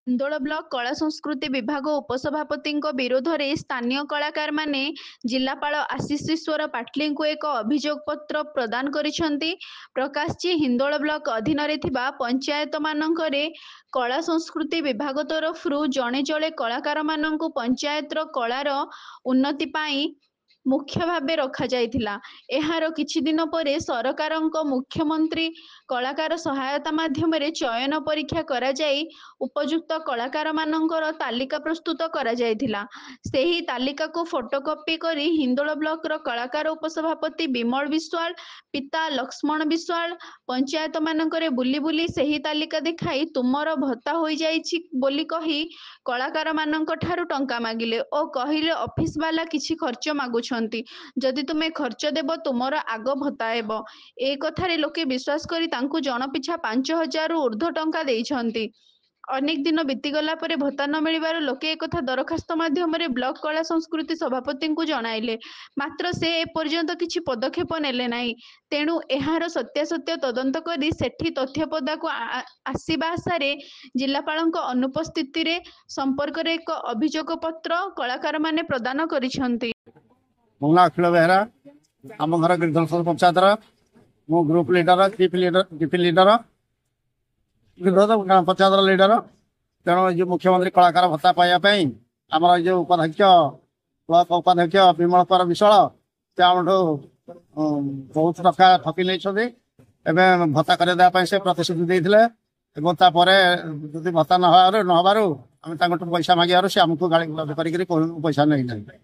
Hindol block କଳା ସଂସ୍କୃତି ବିଭାଗ ଉପସଭାପତିଙ୍କ ବିରୋଧରେ ସ୍ଥାନୀୟ କଳାକାରମାନେ ଜିଲ୍ଲାପାଳ ଆଶିଷ ଈଶ୍ୱର ପାଟଲିଙ୍କୁ ଏକ ଅଭିଯୋଗ ପତ୍ର ପ୍ରଦାନ କରିଛନ୍ତି। ପ୍ରକାଶ ଯେ, ହିନ୍ଦୋଳ ବ୍ଲକ ଅଧୀନରେ ଥିବା ପଞ୍ଚାୟତମାନଙ୍କରେ କଳା ସଂସ୍କୃତି ବିଭାଗ ତରଫରୁ ଜଣେ ଜଣେ କଳାକାରମାନଙ୍କୁ ପଞ୍ଚାୟତର କଳାର ଉନ୍ନତି ପାଇଁ ମୁଖ୍ୟ ଭାବେ ରଖାଯାଇଥିଲା। ଏହାର କିଛିଦିନ ପରେ ସରକାରଙ୍କ ମୁଖ୍ୟମନ୍ତ୍ରୀ କଳାକାର ସହାୟତା ମାଧ୍ୟମରେ ଚୟନ ପରୀକ୍ଷା କରାଯାଇ ଉପଯୁକ୍ତ କଳାକାରମାନଙ୍କର ତାଲିକା ପ୍ରସ୍ତୁତ କରାଯାଇଥିଲା। ସେହି ତାଲିକାକୁ ଫଟୋକପି କରି ହିନ୍ଦୋଳ ବ୍ଲକର କଳାକାର ଉପସଭାପତି ବିମଳ ବିଶ୍ୱାଳ, ପିତା ଲକ୍ଷ୍ମଣ ବିଶ୍ୱାଳ ପଞ୍ଚାୟତମାନଙ୍କରେ ବୁଲି ବୁଲି ସେହି ତାଲିକା ଦେଖାଇ ତୁମର ଭତ୍ତା ହୋଇଯାଇଛି ବୋଲି କହି କଳାକାରମାନଙ୍କ ଠାରୁ ଟଙ୍କା ମାଗିଲେ ଓ କହିଲେ ଅଫିସ ବାଲା କିଛି ଖର୍ଚ୍ଚ ମାଗୁଛନ୍ତି, ଯଦି ତୁମେ ଖର୍ଚ୍ଚ ଦେବ ତୁମର ଆଗ ଭତ୍ତା ହେବ। ଏ କଥାରେ ଲୋକେ ବିଶ୍ୱାସ କରି ତାଙ୍କୁ ଜଣ ପିଛା 5000ରୁ ଉର୍ଦ୍ଧ୍ୱ ଟଙ୍କା ଦେଇଛନ୍ତି। ଅନେକ ଦିନ ବିତିଗଲା ପରେ ଭତ୍ତା ନ ମିଳିବାରୁ ଲୋକେ ଏକଥା ଦରଖାସ୍ତ ମାଧ୍ୟମରେ ବ୍ଲକ କଳା ସଂସ୍କୃତି ସଭାପତିଙ୍କୁ ଜଣାଇଲେ। ମାତ୍ର ସେ ଏପର୍ଯ୍ୟନ୍ତ କିଛି ପଦକ୍ଷେପ ନେଲେ ନାହିଁ। ତେଣୁ ଏହାର ସତ୍ୟାସତ୍ୟ ତଦନ୍ତ କରି ସେଠି ତଥ୍ୟ ପଦାକୁ ଆସିବା ଆଶାରେ ଜିଲ୍ଲାପାଳଙ୍କ ଅନୁପସ୍ଥିତିରେ ସମ୍ପର୍କରେ ଏକ ଅଭିଯୋଗ ପତ୍ର କଳାକାରମାନେ ପ୍ରଦାନ କରିଛନ୍ତି। ମୋ ନାଁ ଅଖିଳ ବେହେରା, ଆମ ଘର ଗିରିଧରପୁର ପଞ୍ଚାୟତର। ମୁଁ group leader, chief leader, GP leader, Giridhar ଗ୍ରାମ ପଞ୍ଚାୟତର ଲିଡର। ତେଣୁ ଏ ଯେଉଁ ମୁଖ୍ୟମନ୍ତ୍ରୀ କଳାକାର ଭତ୍ତା ପାଇବା ପାଇଁ ଆମର ଏ ଯେଉଁ ଉପାଧ୍ୟକ୍ଷ, ବ୍ଲକ ଉପାଧ୍ୟକ୍ଷ ବିମଳ କୁମାର ବିଶ୍ୱାଳ, ସେ ଆମଠୁ ବହୁତ ଟଙ୍କା ଠକି ନେଇଛନ୍ତି। ଏବେ ଭତ୍ତା କରିଦେବା ପାଇଁ ସେ ପ୍ରତିଶ୍ରୁତି ଦେଇଥିଲେ ଏବଂ ତାପରେ ଯଦି ଭତ୍ତା ନ ହେବାରୁ ଆମେ ତାଙ୍କଠୁ ପଇସା ମାଗିବାରୁ ସେ ଆମକୁ ଗାଳି ଗୁଲଜ କରିକିରି ପଇସା ନେଇନାହାନ୍ତି।